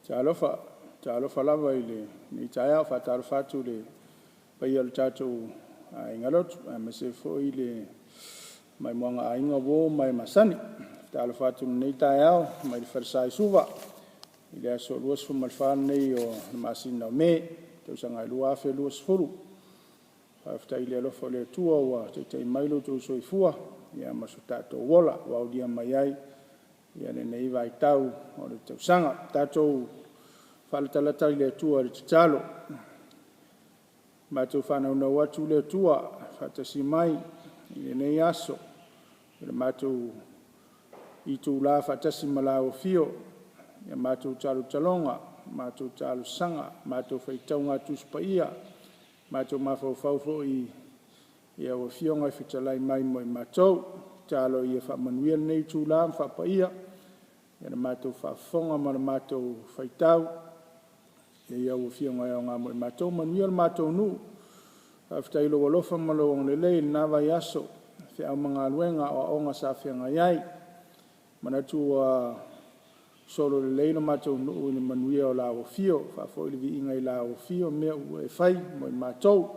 Talofa, talofa lava i lenei taeao. E faatalofa atu i le paia o le tatou aiga lotu, aemaise foi le maimoaga aiga, uo ma e masani. E faatalofa atu i lenei taeao mai le falesa i Suva i le aso 24 lenei o le masina o Me tausaga e 2020. Faafetai i le alofa o le Atua ua taitai mai lo outou soifua ma so tatou ola ua aulia mai ai lenei vaitau o le tausaga. Tatou faalatalata i le Atua i le tatalo, matou faanaunau atu le Atua faatasi mai i lenei aso i le matou itula faatasi ma lau afio i a matou talotaloga, matou talosaga, matou faitauga Tusi Paia, matou mafaufau foi i au Afioga e fetalai mai mo i matou. Tatalo ia faamanuia lenei itula ma faapaia i le matou faafofoga ma le matou faitau i au Afioga e aoga mo i matou. Manuia le matou nuu, faafetai i lou alofa ma lou agalelei i lena vaiaso i feau ma galuega, aoaoga sa feagai ai. Manatu ua solo lelei le matou nuu i le manuia o lau afio, faafoi le viiga i lau afio i mea ua e fai mo i matou.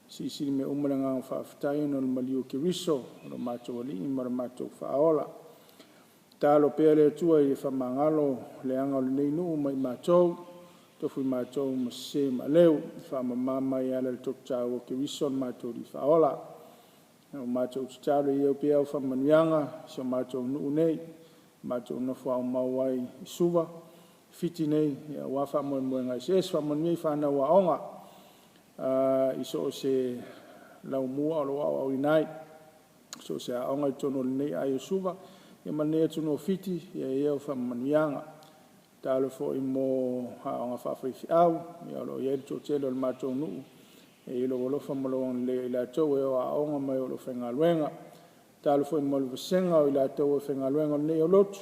Silisili mea uma le agaga faafetai ona o le maliu o Keriso o lo matou Alii ma lo matou Faaola. Tatalo pea le Atua ia faamagalo leaga o lenei nuu ma i matou, tofu i matou ma sese ma aleu, faamama mai e ala i le toto taua o Keriso lo matou Alii Faaola. Na matou tatalo ia i ai pea au faamanuiaga i si o matou nuu nei, matou nofo aumau ai i Suva, Fiti nei aua faamoemoega eseese. Faamanuia i fanau aoga i so o se laumua o lo o aoaoina ai, so o se aoga i totonu o lenei aai o Suva ma lenei atunuu o Fiti, ia i ai au faamanuiaga. Tatalo foi mo aoga faafaifeau o lo o i ai le toatele o le matou nuu, ia i ai lou alofa ma lou agalelei ia i latou e o aoga ma e o lo o faigaluega. Tatalo foi mo le vasega o i latou e faigaluega i lenei aulotu,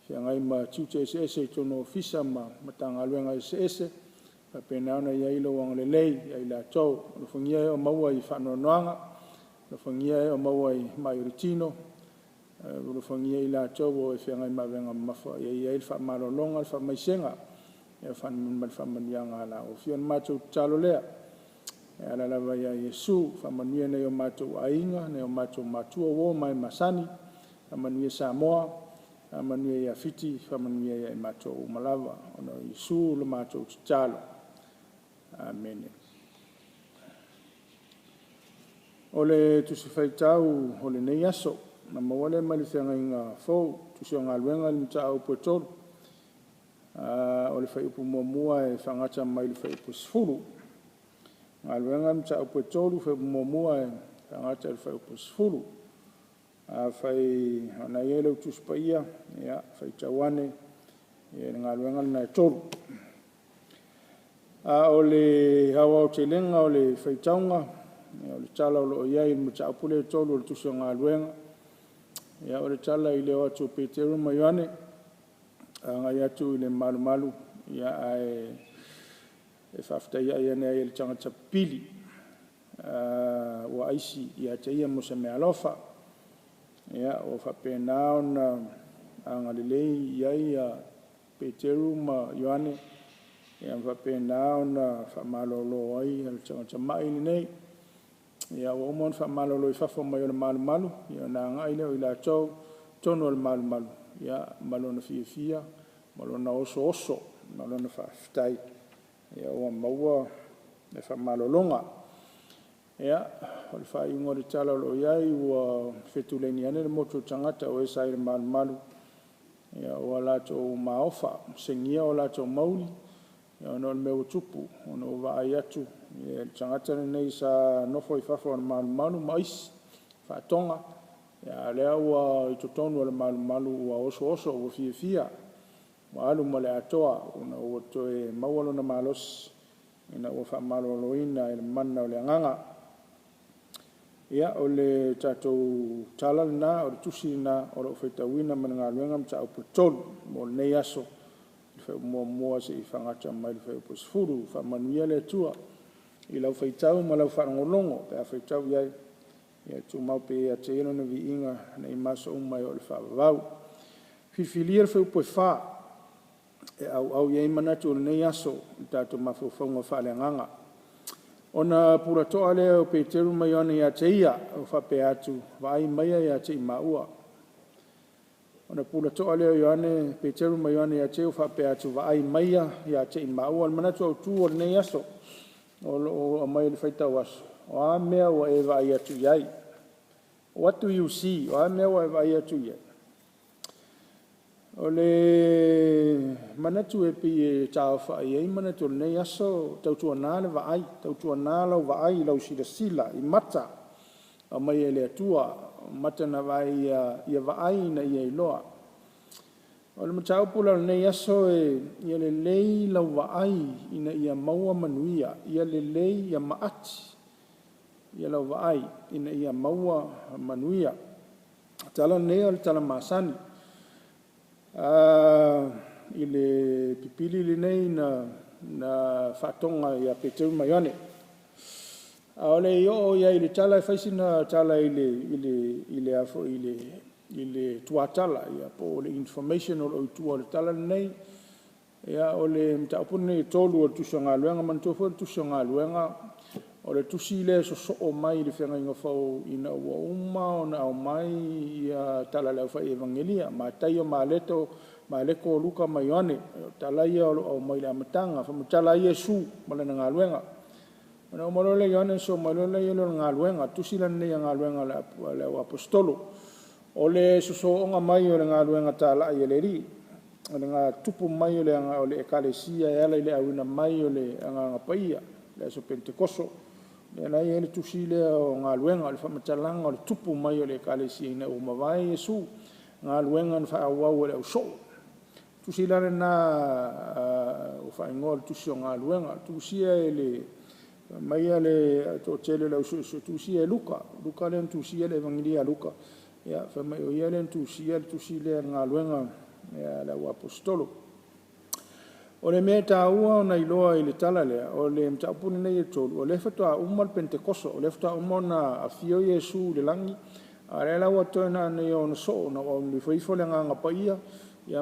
feagai ma tiute eseese i totonu o Ofisa ma Matagaluega eseese, faapena ona i ai lou agalelei ia i latou. Alofagia e o maua i faanoanoaga, alofagia e o maua i mai o le tino, alofagia i latou o feagai ma avega mamafa, ia i ai le faamalologa, le faamaisega ma le faamanuiaga a lau Afioga. O le matou tatalo lea e ala lava ia Iesu, faamanuia i nai o matou aiga, nai o matou matua, uo ma e masani, faamanuia Samoa, faamanuia ia Fiti, faamanuia ia i matou uma lava. Ona o Iesu le matou tatalo. Amene. O le Tusi Faitau o lenei aso, na maua lea mai le Feagaiga Fou, Tusi o Galuega i le Mataupu e 3, o le fuaiupu 1 e faagata mai i le fuaiupu 10. Galuega, Mataupu e 3, fuaiupu 1 e faagata i le fuaiupu 10. Afai o lena e i ai lau Tusi Paia, ia faitau ane le galuega lena e 3. A o le aoaotelega o le faitauga, o le tala o lo o i ai i le mataupu lea e 3 o le Tusi o Galuega, o le tala i le o atu o Peteru ma Ioane agai atu i le malumalu ae faafetaiai ane ai e le tagata pipili ua aisi ia te ia mo se meaalofa. Ua faapena ona agalelei i ai Peteru ma Ioane ma faapena ona faamalolo ai le tagata mai lenei. Ua uma ona faamalolo i fafo mai o le malumalu ona agai lea o i latou i totonu o le malumalu ma lona fiafia ma lona osooso ma lona faafetai ua maua le faamalologa. O le faaiuga o le tala o lo o i ai, ua fetuleni ane le motu o tagata o e sa i le malumalu ua latou maofa, ua segia o latou mauli ona o le mea ua tupu, ona ua vaai atu i le tagata lenei sa nofo i fafo o le malumalu ma aisi, faatoga, a o lea ua i totonu o le malumalu ua osooso ua fiafia, ua alu ma le atoa ona ua toe maua lona malosi ina ua faamaloloina i le mana o le Agaga. O le tatou tala lena, o le tusi lena o lo o faitauina mai le Galuega mataupu e 3 mo lenei aso, 1 seia faagata mai le fuaiupu 10. Faamanuia le Atua i lau faitau ma lau faalogologo pe a faitau i ai, ia tumau pea ia te Ia lona viiga i ma aso uma e oo i le faavavau. Filifilia le fuaiupu e 4 e auau i ai manatu o lenei aso i tatou mafaufauga faaleagaga. Ona pulatoa lea o Peteru ma Ioane ia te ia, ua faapea atu, “Vaai maia ia te i maua.” Ona pulatoa lea o Ioane, Peteru ma Ioane ia te ia ua faapea atu, “Vaai maia ia te i maua.” O le manatu autu o lenei aso o lo o aumai i le faitau aso, o a mea ua e vaai atu i ai? What do you see? O a mea ua e vaai atu i ai? O le manatu e pei e taaofai ai manatu o lenei aso, tautuana le vaai, tautuana lau vaai, lau silasila i mata aumai e le Atua, o mata na vaai ia vaai ina ia iloa. O le mataupu la o lenei aso, ia lelei lau vaai ina ia maua manuia, ia lelei ia maati lau vaai ina ia maua manuia. O le tala lenei o le tala masani. I le pipili lenei na faatoga ia Peteru ma Ioane. A o le i oo i ai i le tala, e fai sina tala i le tuatala po o le information o lo o i tua o le tala lenei. O le mataupu lenei e 3 o le Tusi o Galuega. Manatua foi o le Tusi o Galuega, o le tusi lea e sosoo mai le Feagaiga Fou ina ua uma ona aumai tala a le aufai Evagelia, Mataio, Mareko, Luka ma Ioane. O tala ia o lo o aumai i le amataga, e faamatala ai Iesu ma lana galuega. Ona uma loa lea o Ioane ona sosoo mai loa lea o le Galuega, le tusi la lenei o Galuega a le Auaposeitolo. O le sosooga mai o le galuega talai a le Alii, o le tupu mai o le Ekalesia e ala i le auina mai o le Agaga Paia i le aso Penetekoso. O lea la e i ai le tusi lea o Galuega, o le faamatalaga o le tupu mai o le Ekalesia ina ua mavae Iesu, galuega na faaauau e le ausoo. O le tusi la lena ua faaigoa o le tusi o Galuega, tusia e le, fai mai le toatele o le au suesue, tusia e Luka, o Luka lea na tusia le Evagelia a Luka, fai mai o ia lea na tusia le tusi lea o le Galuega a le Auaposeitolo. O le mea e taua ona iloa i le tala lea, o le mataupu lenei e 3, o lea faatoa uma le Penetekoso, o lea faatoa uma ona afio Iesu i le lagi, a o lea la ua toe na o ona soo ina ua aumai ifo le Agaga Paia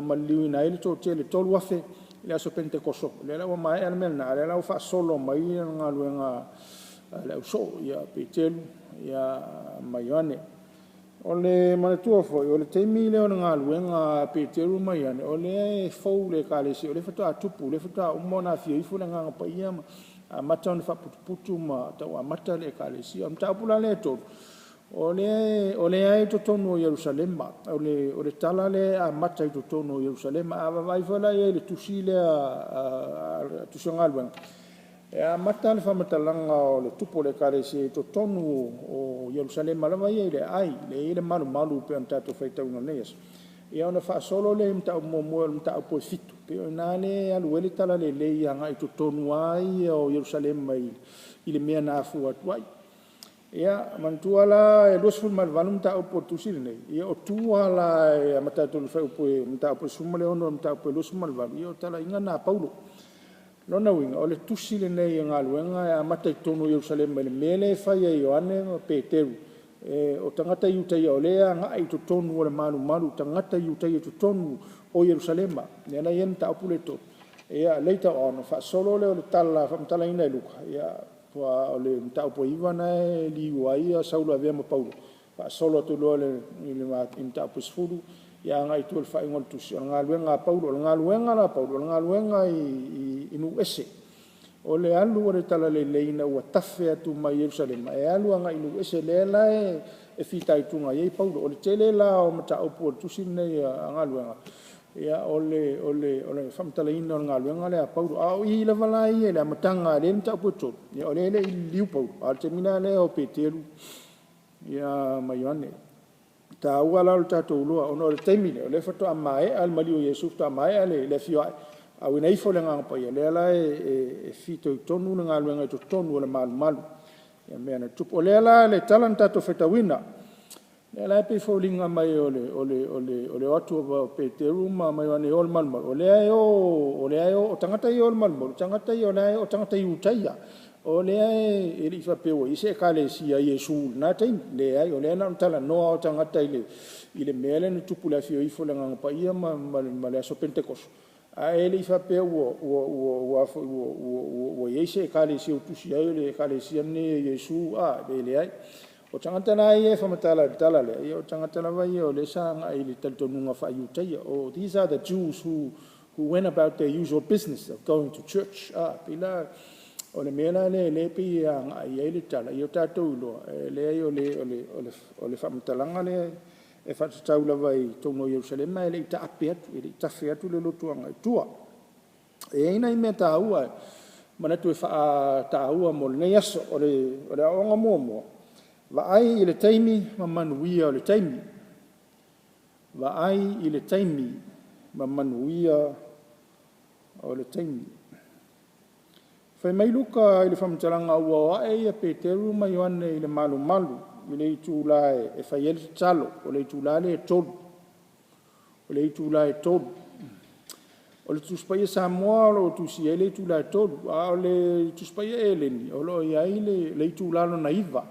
ma liliuina ai le toatele e 3,000 i le aso Penetekoso. O lea la ua maea le mea lena, a o lea la ua faasolo mai le galuega a le ausoo ia Peteru ma Ioane. O le manatua foi, o le taimi lea o le galuega a Peteru ma Ioane, o lea e fou le Ekalesia, o lea faatoa tupu, o lea faatoa uma ona afio ifo le Agaga Paia ma amata ona faaputuputu ma tau amata le Ekalesia. O le mataupu la lea e 3, o lea e i totonu o Ierusalema, o le tala lea e amata i totonu o Ierusalema. A vaavaai foi la i ai i le tusi lea a le Tusi o Galuega, e amata le faamatalaga o le tupu o le Ekalesia i totonu o Ierusalema lava ia i le aai, lea e i ai le malumalu pei ona tatou faitauina i lenei aso, ia ona faasolo lea i le mataupu muamua i le mataupu e 7, pei o i ina lea e alu ai le talalelei agai totonu lava ia o Ierusalema i le mea na afua atu ai. Ia, manatua la e 28 mataupu o le tusi lenei, ia o tua la e amata atu i le fuaiupu e 16 i le mataupu e 28, ia o talaiga na a Paulo. O lona uiga, o le tusi lenei o Galuega e amata i totonu o Ierusalema i le mea lea e fai e Ioane ma Peteru, o tagata Iutaia o lea e agai i totonu o le malumalu i tagata Iutaia i totonu o Ierusalema, lea la e i ai le mataupu lea e 3. Ia, later on, ona faasolo lea o le tala faamatalaina e Luka, o le mataupu e 9 lena e liliu ai Saulo e avea ma Paulo, faasolo atu loa i le mataupu e 10 agai i tua i le faaiuga o le tusi, o le galuega a Paulo. O le galuega la a Paulo, o le galuega i nuu ese. O le alu o le talalelei ina ua tafe atu mai Ierusalema e alu agai i nuu ese, lea la e fitaituga i ai Paulo. O le tele la o mataupu o le tusi lenei a Galuega, o le faamatalaina o le galuega lea a Paulo. A o i lava la ia i le amataga lea e i ai le mataupu e 3, o lea e le i liliu Paulo, a o le taimi la lea e o Peteru ma Ioane. E taua la lo tatou iloa ona o le taimi lea, o lea faatoa maea le maliu o Iesu, faatoa maea le afio ae auina ifo le Agaga Paia, lea la e fitoitonu le galuega i totonu o le malumalu i mea na tutupu. O lea la le tala na tatou faitauina, lea la e pei e foliga mai o le o atu o Peteru ma Ioane e o i le malumalu, o lea e o, o tagata ia e o i le malumalu, o tagata ia o tagata Iutaia. O lea e le i faapea ua i ai se Ekalesia Iesu i lena taimi, leai o lea na ona talanoa lava o tagata i le mea lea na tupu i le afio ifo o le Agaga Paia ma le aso Penetekoso. Ae le i faapea ua i ai se Ekalesia ua tusia ai o le Ekalesia lenei a Iesu, e leai. O tagata la ia e faamatala i le tala lea, ia o tagata lava ia o lea sa agai i le talitonuga faa-Iutaia. These are the Jews who went about their usual business of going to church. E pei la o le mea la lea e pei e agai i ai le tala, ia tatou iloa, e leai o le faamatalaga lea e faatatau lava i totonu o Ierusalema e le i taape atu, e le i tafe atu le lotu agai i tua. E i ai nai mea taua e manatu e faataua mo lenei aso. O le aoaoga muamua, vaai i le taimi ma manuia o le taimi. Vaai i le taimi ma manuia o le taimi. Fai mai Luka i le faamatalaga ua o ae Peteru ma Ioane i le malumalu i le itula e fai ai le tatalo, o le itula lea e 3. O le itula e 3. O le Tusi Paia Samoa o lo o tusia ai le itula e 3, a o le Tusi Paia Eleni, o lo o i ai le itula lona 9.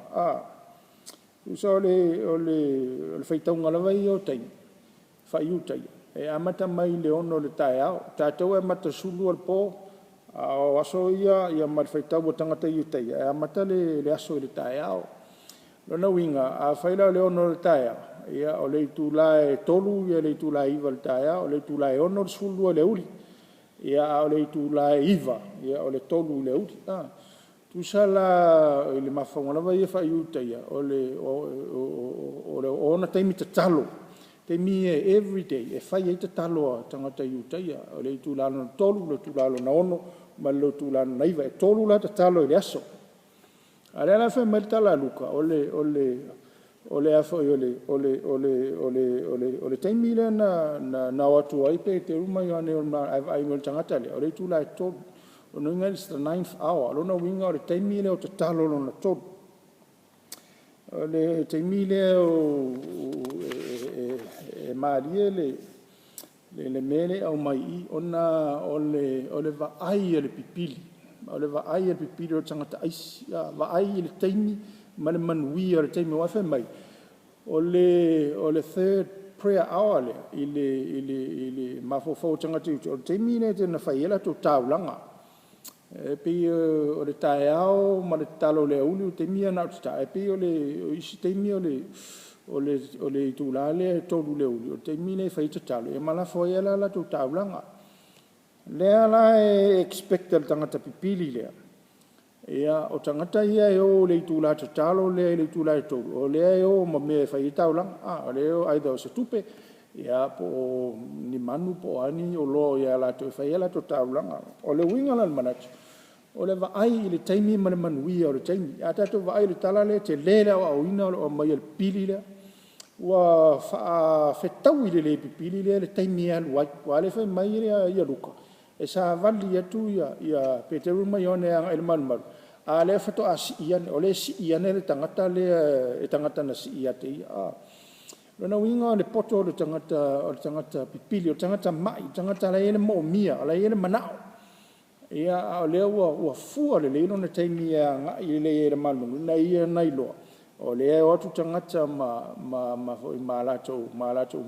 Tusa o le faitauga lava ia o taimi faa-Iutaia, e amata mai le 6 i le taeao. O tatou e amata i le 12 i le po, a o aso ia ma le faitau a tagata Iutaia, e amata le aso i le taeao. O lona uiga, afai la o le 6 i le taeao, ia o le itula e 3 le itula e 9 i le taeao, o le itula e 6 le 12 i le aoauli, a o le itula e 9, o le 3 i le aoauli. Tusa la i le mafaufauga lava ia faa-Iutaia, o ona taimi tatalo, taimi ia everyday e fai ai tatalo a tagata Iutaia, o le itula lona 3, o le itula lona 6 ma le itula lona 9. E 3 la tatalo i le aso. A o lea la e fai mai le tala a Luka, o le taimi lea na o atu ai Peteru ma Ioane ae vaai mai i le tagata lea, o le itula e 3. O lona uiga its the ninth hour. O lona uiga o le taimi lea o tatalo lona 3. O le taimi lea e malie le mea lea e aumai i i, ona o le vaai a le pipili, o le vaai a le pipili o le tagata aisi, vaai i le taimi ma le manuia o le taimi. Aua fai mai, o le third prayer hour lea i le mafaufau o tagata Iutaia, o le taimi lea na fai ai a latou taulaga. E pei o le taeao ma le tatalo i le aoauli o taimi ia na o le tatalo, ae pei o isi taimi o le itula lea e 3 i le aoauli, o le taimi lea e fai ai tatalo ma lafo ai lava latou taulaga. O lea la e expect e le tagata pipili lea, o tagata ia e o i le itula tatalo lea i le itula e 3, o lea e o ma mea e fai ai taulaga, o lea e o either o se tupe po o ni manu po o a ni oloa o ia latou e fai ai a latou taulaga. O le uiga la o le manatu, o le vaai i le taimi ma le manuia o le taimi. A tatou vaai i le tala lea, e tele le aoaoina o lo o aumaia e le pipili lea, ua faafetaui le le pipili lea le taimi e alu ai. Aua o lea e fai mai Luka, e savali atu Peteru ma Ioane agai i le malumalu, a o lea faatoa sii ane, o lea e sii ane le tagata lea e tagata na sii ia te ia. O lona uiga o le poto o le tagata pipili, o le tagata mai, o le tagata o la e i ai le moomia, o la e i ai le manao. A o lea ua fua lelei lona taimi e agai lelei ai i le malumalu, ina ia iloa o lea e o atu tagata ma a latou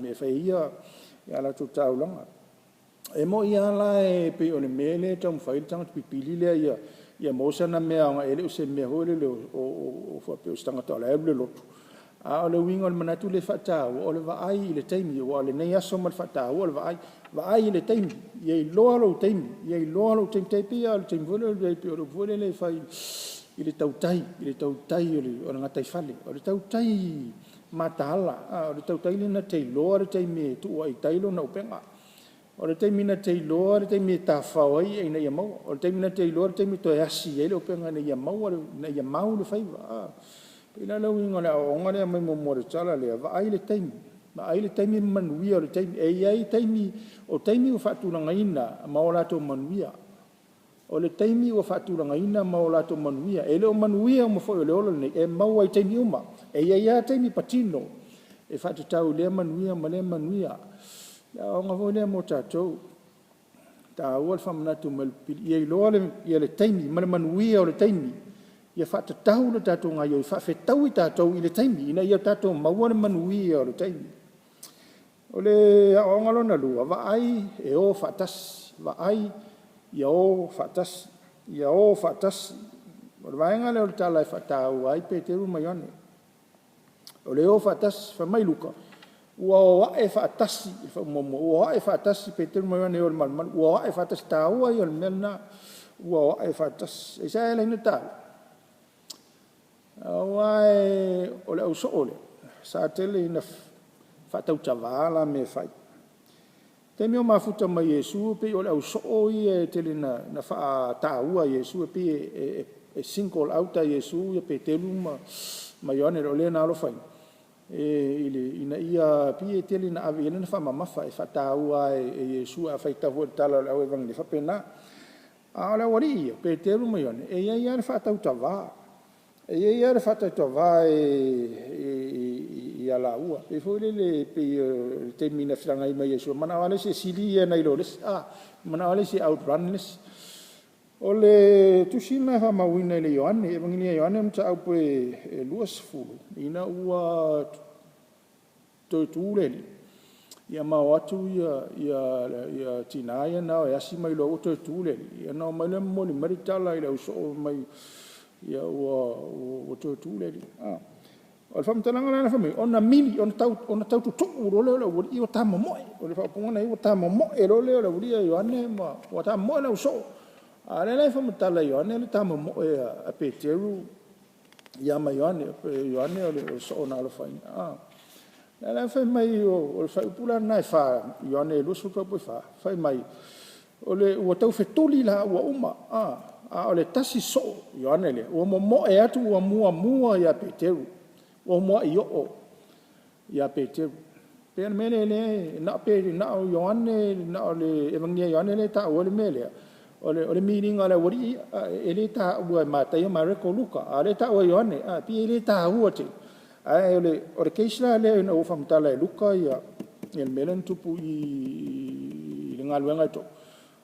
mea e fai ai a latou taulaga. E moni lava la e pei o le mea lea e taumafai ai le tagata pipili lea ia maua sana mea aoga, e le o se mea foi lele faapea o se tagata o la e alu i le lotu. A o le uiga o le manatu lea e faataua, o le vaai i le taimi, aua o lenei aso ma le faataua o le vaai. Vaai i le taimi, ia iloa lou taimi, ia iloa lou taimi. E tai pei lava o le taimi foi lea, pei o le upu foi lele e fai i le tautai o le gataifale. O le tautai mataala, o le tautai lea na te iloa le taimi e tuu ai i tai lona upega. O le taimi na te iloa le taimi e tafafao ai i'a ina ia maua. O le taimi na te iloa le taimi e toe asi ai le upega ina ia mau le faiva. E pei la o le uiga o le aoaoga lea e aumai muamua i le tala lea, vaai i le taimi, vaai le taimi ma manuia o le taimi. E i ai taimi, o taimi ua faatulagaina ma o latou manuia. O le taimi ua faatulagaina ma o latou manuia. E le o manuia uma foi o le ola lenei e maua i taimi uma. E i ai lava taimi patino e faatatau i lea manuia ma lea manuia. O le aoaoga foi lea mo tatou, e taua le faamanatu mai o le pipili, ia iloa le taimi ma le manuia o le taimi, ia faatatau le tatou gaoioi, faafetaui tatou i le taimi ina ia tatou maua le manuia o le taimi. O le aoaoga lona lua, vaai e o faatasi, vaai ia o faatasi, ia o faatasi. O le vaega lea o le tala e faataua ai Peteru ma Ioane. O le o faatasi. Fai mai Luka, ua o ae faatasi, ua o ae faatasi Peteru ma Ioane e o i le malumalu, ua o ae faatasi. O le taua ia o le mea lena, ua o ae faatasi. Aisea e ala ai ona taua? Aua o le au soo lea, sa tele ina faatautava a la mea e fai. O le taimi o mafuta ma Iesu, pei o le au soo ia e tele ina faataua e Iesu, e pei e single out lava e Iesu ia Peteru ma Ioane, o le na alofaina, ina ia pei e tele ina ave i ai lana faamamafa, e faataua lava e Iesu. A faitau foi i le tala a le au Euankelisa, e faapena. A o le aualii ia o Peteru ma Ioane, e i ai lava le faatautava, e i ai lava le faatautava ia laua. E pei foi lele pei o le taimi na feagai ma Iesu, e manao lava le isi e sili ia nai lo le isi, e manao lava le isi e outrun le isi. O le tusi lena e faamauina e Ioane, Euankelisa a Ioane mataupu e 20, ina ua toe tu le alii, ia ma o atu tina ia na o e asi ma iloa ua toe tu le alii, ona omai lea momoli mai le tala i le au soo, fai mai ua toe tu le alii. O le faamatalaga la lea fai mai, ona mili, ona tau tutuu loa lea o le aualii ia ua tamomoe. O le faaupuga lena e i ai, ua tamomoe loa le aualii ia Ioane ma… ua tamomoe le ausoo. A o lea la e faamatala e Ioane le tamomoe a Peteru ma Ioane, o Ioane o le soo na alofaina. O lea la e fai mai, o le fuaiupu la lena e 4 Ioane 20 fuaiupu e 4, fai mai, ua taufetuli laua uma, a o le tasi soo Ioane lea, ua momoe atu ua muamua ia Peteru, ua muai oo ia Peteru. E pei o le mea lea, na o Ioane, na o le Euankelisa a Ioane lea e taua ai le mea lea, o le miliga o le aualii ia. E le taua e Mataio, Mareko, Luka, a o lea e taua e Ioane. E pei e le taua tele, ae o le case la lea ina ua faamatala e Luka le mea lea na tupu i galuega e 3,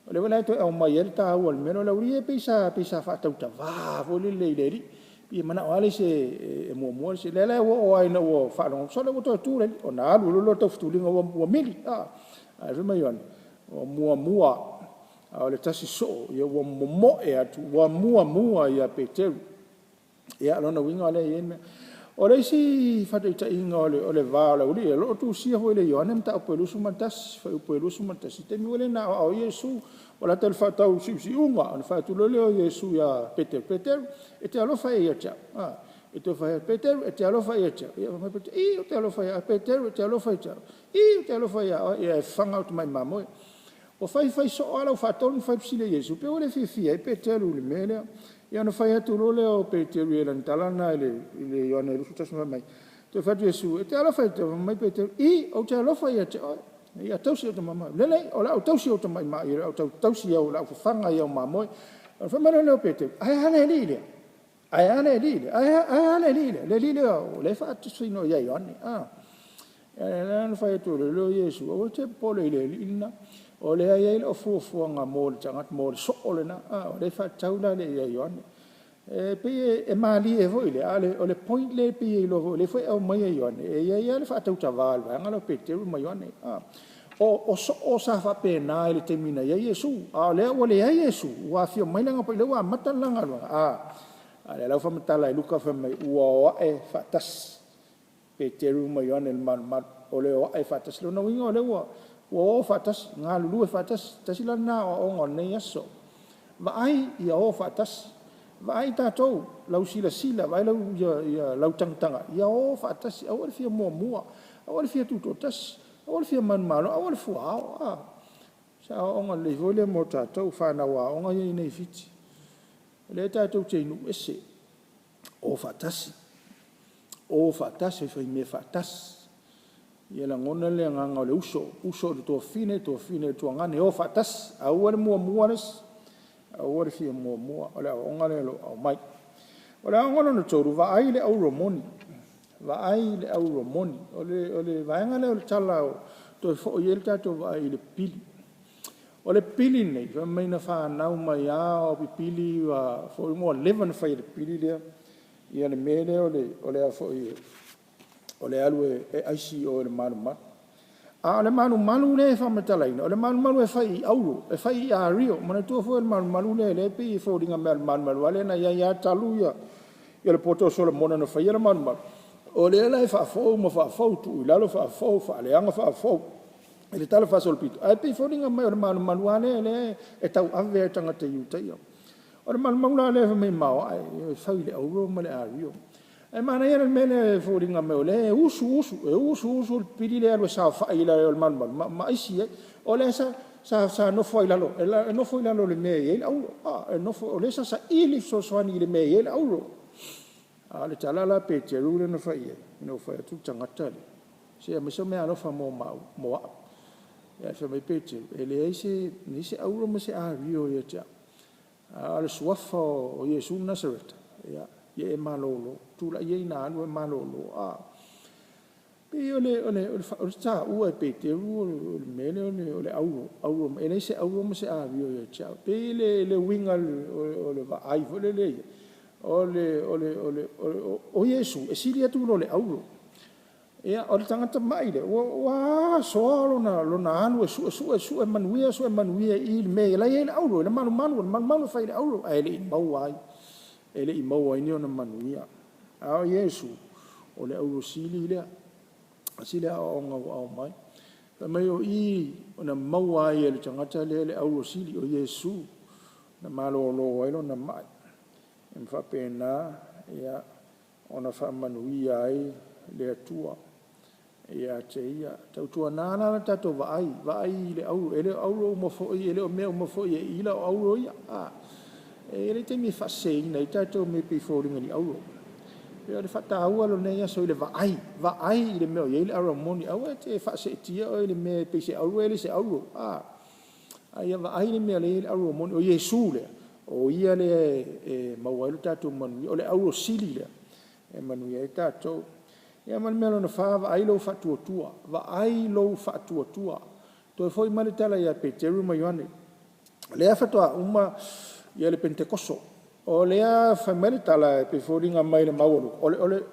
o lea foi la e toe aumai ai le taua o le mea lea. O le aualii ia pei sa faatautava foi lele i le alii, pei e manao lava le isi e muamua le isi. O lea la ua oo lava ina ua faalogo atu, sole ua toe tu le alii, ona alu loa lea o le taufetuliga ua mili. Ae fai mai Ioane, ua muamua, a o le tasi soo, ua momoe atu ua muamua ia Peteru. Ia, o lona uiga lea e i ai le mea. O le isi faataitaiga o le va o le aualii ia, o lo o tusia foi e Ioane mataupu e 21, fuaiupu e 21, i le taimi foi lea na aoao ai Iesu. Ua lata i le faatausiusiuga, ona fai atu loa lea o Iesu ia Peteru, “Peteru, e te alofa ea ia te au?” Toe fai atu, “Peteru, e te alofa ea ia te au?” Ia fai mai Peteru, “Ii, ou te alofa ia oe. Peteru, e te alofa ia te au?” Ii, ou te alofa ia oe. Ia e fafaga au tamai mamoe. Ua fai fai soo lava la ua faatolu ona fai le fesili a Iesu, pei ua le fiafia ai Peteru i le mea lea. Ia ona fai atu loa lea o Peteru i ai i lana tala lena i le Ioane 21 fai mai, toe fai atu Iesu, “E te alofa ia te au?” Fai mai Peteru, “Ii, ou te alofa ia te oe. Ia tausi au mamoe. Lelei, o le a ou tausi au tamai o le a ou fafaga i au mamoe.” Ona fai mai loa lea o Peteru, “Ae a le alii lea? Ae a le alii lea? Ae a le alii lea?” Le alii lea o lea e faatalanoa ia Ioane. Ia ona fai atu loa lea o Iesu, “Aua e te popole i le alii lena, o lea e i ai lau fuafuaga mo le tagata, mo le soo lena, o lea e faatatau la ia Ioane.” E pei e malie foi lea, a o le point lea pei e iloa foi, o lea foi e aumai e Ioane, e i ai lava le faatautava o le vaega lea o Peteru ma Ioane. O soo sa faapena i le taimi na i ai Iesu, a o lea ua leai Iesu, ua afio mai le Agaga Paia, o lea ua amata le la galuega, a o lea la ua faamatala e Luka fai mai ua o ae faatasi Peteru ma Ioane i le malumalu. O le o ae faatasi. O lona uiga o lea ua o faatasi, galulue faatasi. Tasi la lena aoaoga o lenei aso. Vaai ia o faatasi, vaai tatou, lau silasila, vaai lau tagatagai, ia o faatasi, aua le fia muamua, aua le fia tutoatasi, aua le fia manumalo, aua le fua ao. O se aoaoga lelei foi lea mo tatou fanau aoga ia e i inei i Fiti. O lea tatou te i nuu ese, o faatasi, o faatasi, faimea faatasi. Ia lagona le agaga o le uso, uso i le tuafafine, tuafafine i le tuagane, o faatasi, aua le muamua le isi, aua le fia muamua. O le aoaoga lea o lo o aumai. O le aoaoga lona tolu, vaai le auro moni, vaai le auro moni. O le vaega lea o le tala ua toe foi i ai le tatou vaai i le pipili. O le pipili lenei, fai mai na fanau mai lava o pipili ua leva ona fai e le pipili lea le mea lea o le alu e aisi i o i le malumalu. A o le malumalu lea e faamatalaina, o le malumalu e fai i auro, e fai i ario. Manatua foi o le malumalu lea lea e pei e foliga mai o le malumalu lava lea na i ai lava talu le poto o Solomona na faia le malumalu, o lea la e faafou ma faafou, tuu i lalo faafou, faaleaga faafou i le talafaasolopito, ae pei e foliga mai o le malumalu lava lea lea e tauave lava e tagata Iutaia. O le malumalu la lea fai mai e maoae, e fau i le auro ma le ario. Ae manaia le mea lea e foliga mai o lea e usu usu, e usu usu le pipili lea e alu e saofai i lalo o le malumalu ma aisi ai. O lea sa nofo ai i lalo, e nofo i lalo o le mea e i ai le auro, o lea sa saili fesoasoani i le mea e i ai le auro. A o le tala la a Peteru lea na fai i ai, ina ua fai atu le tagata lea, se aumai se meaalofa mo au. Ae fai mai Peteru, e leai se auro ma se ario ia te au, a o le suafa o Iesu Nasareta, ia e malolo. Tulai ia ina alu oe malolo. E pei o le taua e Peteru o le mea lea o le auro, e leai se auro ma se ario ia te au. E pei le uiga o le vaai foi lele i ai, o Iesu e sili atu i lo le auro. Ia, o le tagata mai lea, ua asoa lona alu e suesue manuia, sue manuia i le mea o la e i ai le auro, le malumalu, o le malumalu e fai i le auro, ae le i maua ai, e le i maua ai ni ona manuia. A o Iesu, o le auro sili lea. Tasi lea aoaoga ua aumai. Fai mai o i na maua ai e le tagata lea le auro sili, o Iesu, na malolo ai lona mai ma faapena ona faamanuia ai le Atua ia te ia. Tautuana la le tatou vaai, vaai i le auro, e le o auro uma foi, e le o mea uma foi e ila o auro ia. E i ai le taimi e faaseseina ai tatou i mea e pei e foliga ni auro. E pei o le faataua lea i lenei aso i le vaai, vaai i le mea o i ai le auro moni. Aua e te faaseetia oe i le mea e pei se auro ae le o se auro, a ia vaai le mea o lea e i ai le auro moni. O Iesu lea, o Ia lea e maua ai lo tatou manuia, o le auro sili lea e manuia ai tatou. Ia ma le mea lona fa, vaai lou faatuatua, vaai lou faatuatua. Toe foi mai le tala ia Peteru ma Ioane, lea faatoa uma le Penetekoso, o lea fai mai le tala e pei e foliga mai i le mau a Luka,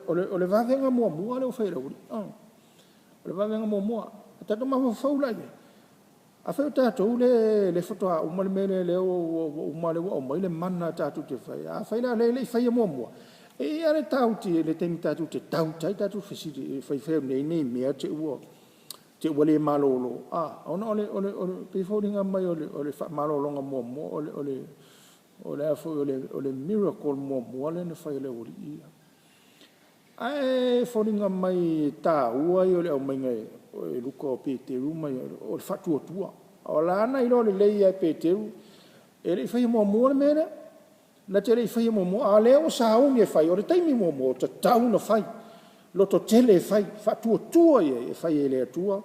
o le vavega muamua lea ua fai e le aualii. O le vavega muamua. Tatou mafaufau la i ai, afai o tatou lea faatoa uma le mea lea, lea ua uma lea ua aumai le mana tatou te faia. Afai la o lea e le i faia muamua, e i ai lava le taimi tatou te doubt ai tatou fesili i ai, nei mea te i ua le malolo, ona o le pei e foliga mai o le faamalologa muamua, o le a foi o le miracle muamua lea na fai e le aualii ia. Ae foliga mai e taua ia o le aumaiga e Luka o Peteru ma Ioane, o le faatuatua. O la na iloa lelei lava e Peteru, e le i faia muamua le mea lea, na te le i faia muamua, a o lea ua sauni e fai, o le taimi muamua, ua tatau ona fai, lototele e fai, faatuatua i ai e fai e le Atua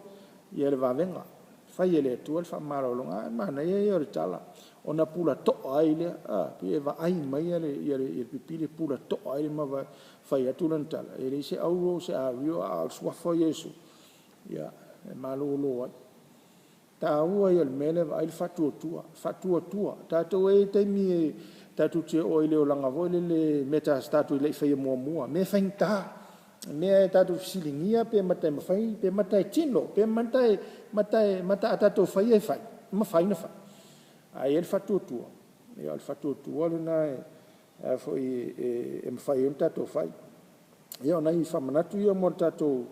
le vavega, fai e le Atua le faamalologa. A o le manaia ia o le tala, ona pulatoa ai lea, pei e vaai mai le pipili pulatoa ai ma fai atu lana tala, e leai se auro se ario, a o le suafa o Iesu e malolo ai. O le taua ia o le mea lea, vaai le faatuatua, faatuatua. Tatou e i ai taimi tatou te oo ai i le olaga foi lele i mea tatou te le i faia muamua, mea faigata, mea tatou te fesiligia pe mata e mafai, pe mata e tino, pe mata a tatou faia e fai, e mafai ona fai. Ae i ai le faatuatua, ia o le faatuatua lena e mafai ai ona tatou fai. Ia o nai faamanatu ia mo le tatou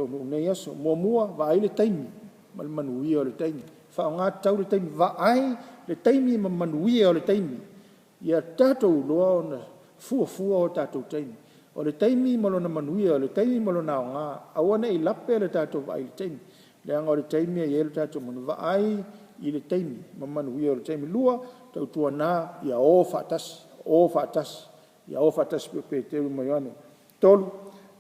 nuu i lenei aso. Muamua, vaai le taimi ma le manuia o le taimi, faaaoga tatau le taimi, vaai le taimi ma manuia o le taimi. Ia tatou iloa ona fuafua o tatou taimi. O le taimi ma lona manuia, o le taimi ma lona aoga, aua ne i lape le tatou vaai i le taimi, leaga o le taimi e i ai lo tatou manuia. Vaai i le taimi ma manuia o le taimi. Lua, tautuana ia o faatasi, o faatasi, ia o faatasi pei o Peteru ma Ioane. Tolu,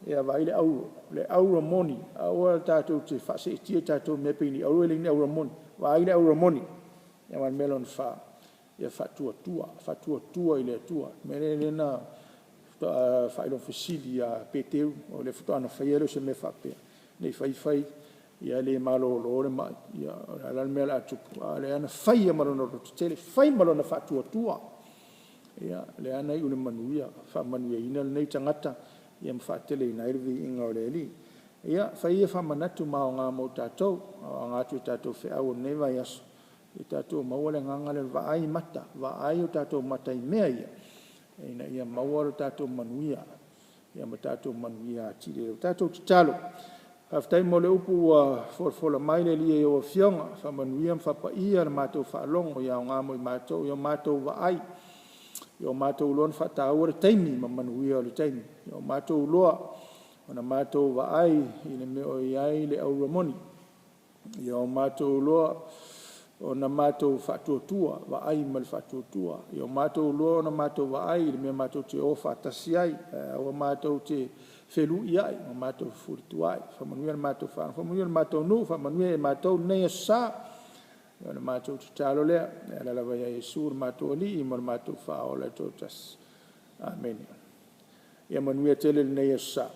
ia vaai le auro, le auro moni, aua tatou te faaseetia tatou i mea e pei ni auro ae le o ni auro moni. Vaai le auro moni. Ia ma le mea lona fa, ia faatuatua, faatuatua i le Atua. O le mea lea na faatoa faailoa fesili ia Peteru, o lea faatoa na faia lea o se mea faapea, ne i fai fai le malolo le mai, ia o le a la le mea o le a tupu, a o lea na fai lava ma lona lototele, fai ma lona faatuatua. Ia, lea na iu i le manuia, faamanuiaina lenei tagata ma faateleina ai le viiga o le Alii. Ia, fai ia faamanatu ma aoga mo tatou, aoga atu i tatou feau o lenei vaiaso, ia tatou maua le agaga lea o le vaai mata, vaai o tatou mata i mea ia, ina ia maua lo tatou manuia, ia ma tatou manuia atili ai. Tatou tatalo, faafetai mo le upu ua folafola mai le Alii i ou afioga, faamanuia ma faapaia la matou faalogo, ia aoga mo i matou, ia o matou vaai, ia o matou iloa ona faataua le taimi ma manuia o le taimi, ia o matou iloa ona matou vaai i le mea o i ai le aura moni, ia o matou iloa ona matou faatuatua, vaai ma le faatuatua, ia o matou iloa ona matou vaai i le mea matou te o faatasi ai, ae aua matou te feluiai ma matou fefulituaai. Faamanuia le matou faalogo, faamanuia le matou nuu, faamanuia ia i matou lenei Aso Sa. O le matou tatalo lea e ala lava ia Iesu lo matou Alii ma lo matou Faaola e toatasi. Amene. Ia manuia tele lenei Aso Sa.